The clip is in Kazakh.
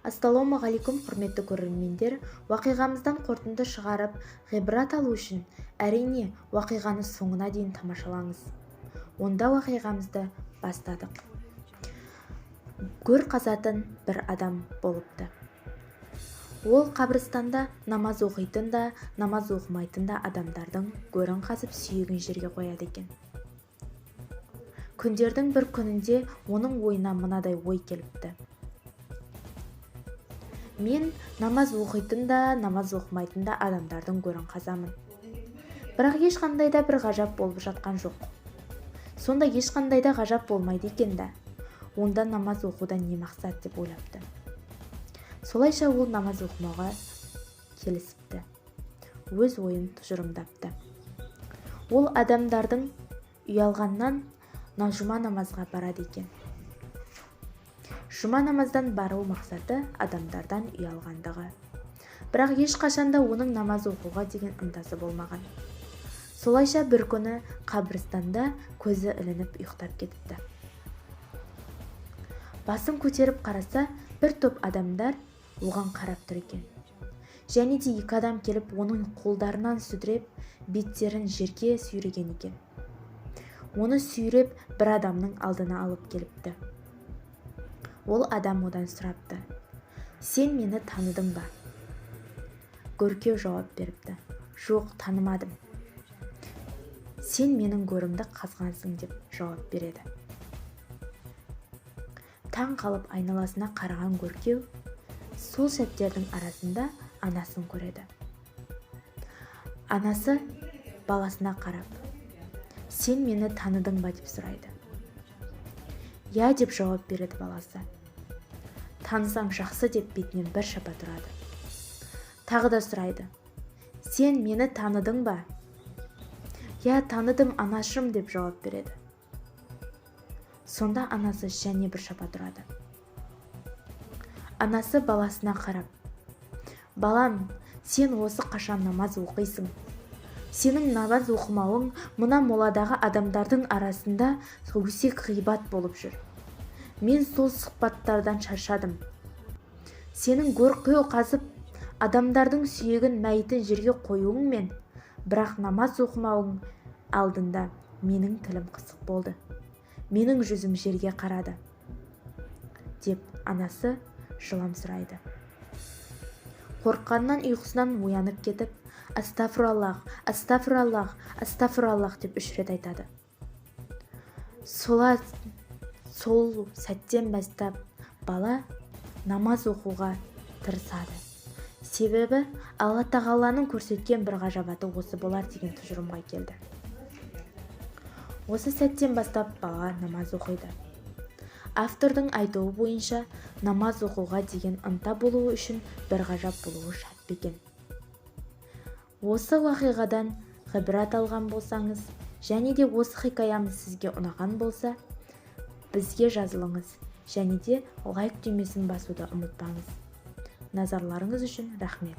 Ассалаумағалейкум, құрметті көрермендер! Уақиғамыздан қорытынды шығарып, ғибрат алу үшін, әрине, уақиғаны соңына дейін тамашалаңыз. Онда уақиғамызды бастадық. Көр қазатын бір адам болыпты. Ол қабірстанда намаз оқитын да, намаз оқымайтын да адамдардың көрін қазып, сүйегін жерге қояды екен. Күндердің бір күнінде оның ойына мынадай ой келіпті: «Мен намаз оқитын да, намаз оқымайтын да адамдардың көрін қазамын, бірақ ешқандай да бір ғажап болып жатқан жоқ. Сонда ешқандай да ғажап болмайды екен да, онда намаз оқудан не мақсат?» – деп ойлапты. Солайша ол намаз оқымауға келісіпті, өз ойын тұжырымдапты. Ол адамдардың ұялғаннан жұма намазға барады екен. Жұма намаздан бару мақсаты – адамдардан ұялғандығы, бірақ ешқашанда оның намаз оқуға деген ынтасы болмаған. Солайша бір күні қабірстанда көзі ілініп, ұйықтап кетіпті. Басын көтеріп қараса, бір топ адамдар оған қарап тұр екен. Және де екі адам келіп, оның қолдарынан сүдіреп, беттерін жерге сүйреген екен. Оны сүйреп, бір адамның алдына алып келіпті. Ол адам одан сұрапты: «Сен мені таныдың ба?» Көркеу жауап беріпті: «Жоқ, танымадым». «Сен менің көрімді қазғансың», – деп жауап береді. Таң қалып, айналасына қараған Көркеу сол сәттердің арасында анасын көреді. Анасы баласына қарап: «Сен мені таныдың ба?» – деп сұрайды. «Иә», – деп жауап береді баласы. «Танысаң жақсы», – деп бетінен бір шапат ұрады. Тағы да сұрайды: «Сен мені таныдың ба?» «Иә, таныдым, анашым», – деп жауап береді. Сонда анасы және бір шапат ұрады. Анасы баласына қарап: «Балам, сен осы қашан намаз оқисың? Сенің намаз оқымауың мына моладағы адамдардың арасында өсек, ғибат болып жүр. Мен сол сұхбаттардан шаршадым. Сенің көркеу қазып, адамдардың сүйегін, мәйітін жерге қоюыңмен, бірақ намаз оқымауың алдында менің тілім қысық болды, менің жүзім жерге қарады», – деп анасы жыламсырайды. Қорыққаннан ұйқысынан оянып кетіп: «Астафыраллах, астафыраллах, астафыраллах», – деп үш рет айтады. Сол сәттен бастап бала намаз оқуға тырысады, себебі Алла Тағаланың көрсеткен бір ғажабаты осы болар деген тұжырымға келді. Осы сәттен бастап бала намаз оқиды. Автордың айтуы бойынша, намаз оқуға деген ынта болуы үшін бір ғажап болуы шарт екен. Осы уақиғадан ғибрат алған болсаңыз және де осы хикаямыз сізге ұнаған болса, бізге жазылыңыз және де лайк түймесін басуды ұмытпаңыз. Назарларыңыз үшін рахмет.